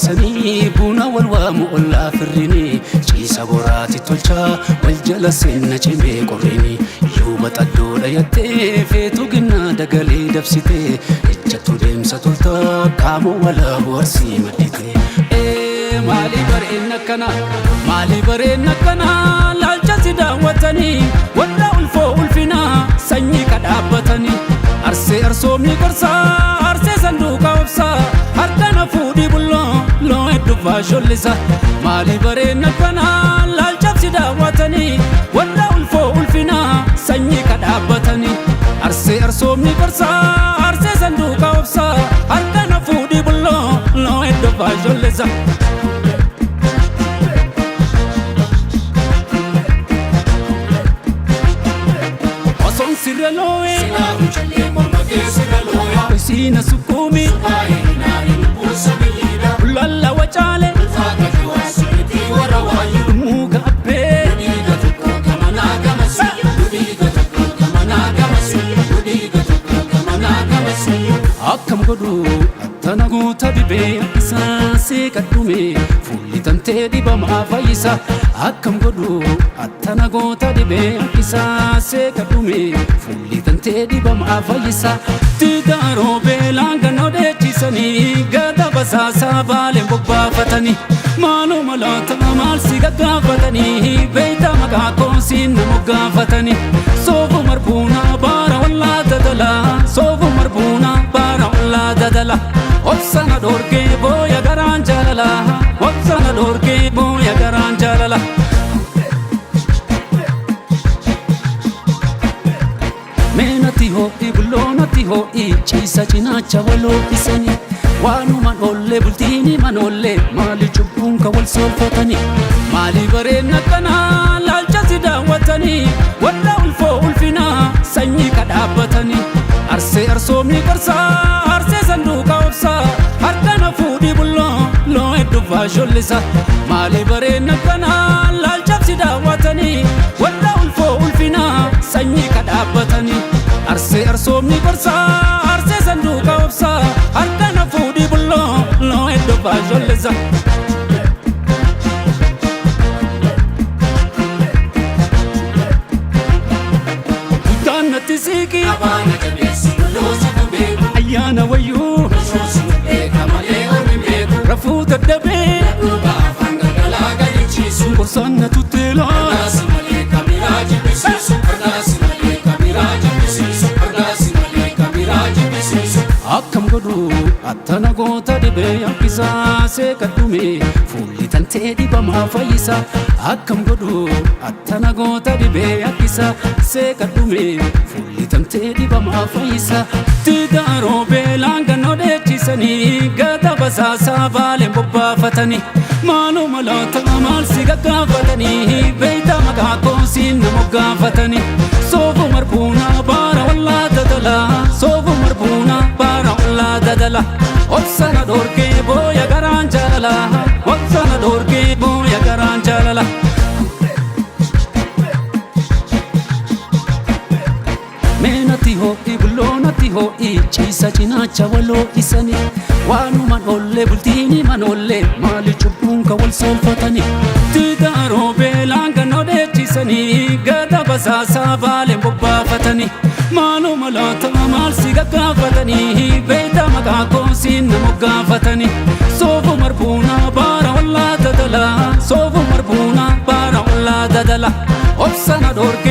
qopheessanii buna wal waamu ollaa firrini ciisa boraati tolchaa wal jala seenna cimee qorrini yuuba xaddoo dhayattee feetu ginnaa dagalee dabsitee ejjattu deemsa toltaa qaama walaabu arsii maddite. Maali bareen akkana, maali bareen akkana, laalcha si daawwatanii warra ulfoo ulfinaa sanyii kadhaabbatanii arsee arsoomni qorsaa arsee sanduuqa obsaa harkana fuudhii bulloo loo hedduu faashollisa. Maali bareen akkana, laalcha si daawwatanii warra ulfoo ulfinaa sanyii kadhaabbatanii arsee arsoomni qorsaa arsee sanduuqa obsaa harkana fuudhii bulloo loo hedduu faashollisa. Osoon sirra loo'ee Silaa callee morma keessa looya. Isiina sukkuumi Baay'inaan buusa biyyiidha. Lalla wacaale Ulfaata jiwaasuuti warra waayu. Muka abbee Dhiiga tokko gamanaa gamasi. Dhiiga tokko gamanaa gamasi. Dhiiga tokko gamanaa gamasi. Akkam godhu attana guuta dibee isaa seeqadhume fuulli tantee dibamaa fayyisa. Akkam godhu attana goota dibee isaa seeqadhume fuulli tantee dibamaa fayyisa. Tidaaroo beelaan gannoo dheechisanii gada basaasaa baaleen bobbaafatanii maaloo maloota maal si gaggaafatanii beeyta maqaa koosiin na moggaafatanii soofu marbuunaa baara wallaa dadalaa soofu marbuunaa baara wallaa dadala obsana dhoorgee booya garaan jaalala obsana dhoorgee booya garaan jaalala. Meenati ho'i bulloonatti ho'i ciisa cinaacha waloo isanii waanuman oollee bultiini manoollee maali cubbuun ka wal soolfatanii maali bareen akkanaa laalcha si daawwatanii warra ulfoo ulfinaa sanyii kadhaabbatanii arsee arsoomni qorsaa arsee sanduuqa obsaa harkana fuudhii bulloo loo hedduu faashollisa. Maali bareen akkanaa, laalcha si daawwatanii warra ulfoo ulfinaa sanyii kadhaabbatanii arsee arsoomni qorsaa arsee sanduuqa obsaa harkana fuudhii bulloo loo hedduu faashollisa. Guddaan natti siiqii Abaana jabeessi loloosi nu beeku. Ayyaana wayyuu Loloosi nu beeka malee ormi beeku. Rafuu dadhabee Duuba afaan galgalaa gadi ciisu. Qorsaan na tutteelaa Kardaasi malee kabiraa jibbisiisu. Kardaasi malee kabiraa jibbisiisu. Kardaasi malee kabiraa jibbisiisu. Akkam godhu attana goota dhibee yakkisaa seeqadhume fuulli tantee dibamaa fayyisa. Akkam godhu attana goota dhibee yakkisaa seeqadhume fuulli tantee dibamaa fayyisa. Tidaaroo beelaan gannoo dheechisanii gada basaasaa baaleen bobbaafatanii maaloo maloota maal si gaggaafatanii beeyta maqaa koosiin na moggaafatanii soofu marbuunaa baara wallaa dadalaa soofu marbuunaa baara wallaa dadala obsana dhoorgee booya garaan jaalala obsana dhoorgee booya garaan jaalala. Meenati ho'i bulloonatti ho'i ciisa cinaacha waloo isanii waanuman oollee bultiini manoollee maali cubbuun ka wal soolfatanii tidaaroo beelaan gannoo dheechisanii gada basaasaa baaleen bobbaafatanii maaloo maloota maal si gaggaafatanii beeyta maqaa koosiin na moggaafatanii soofu marbuunaa baara wallaa dadalaa soofu marbuunaa baara wallaa dadala obsana dhoorgee.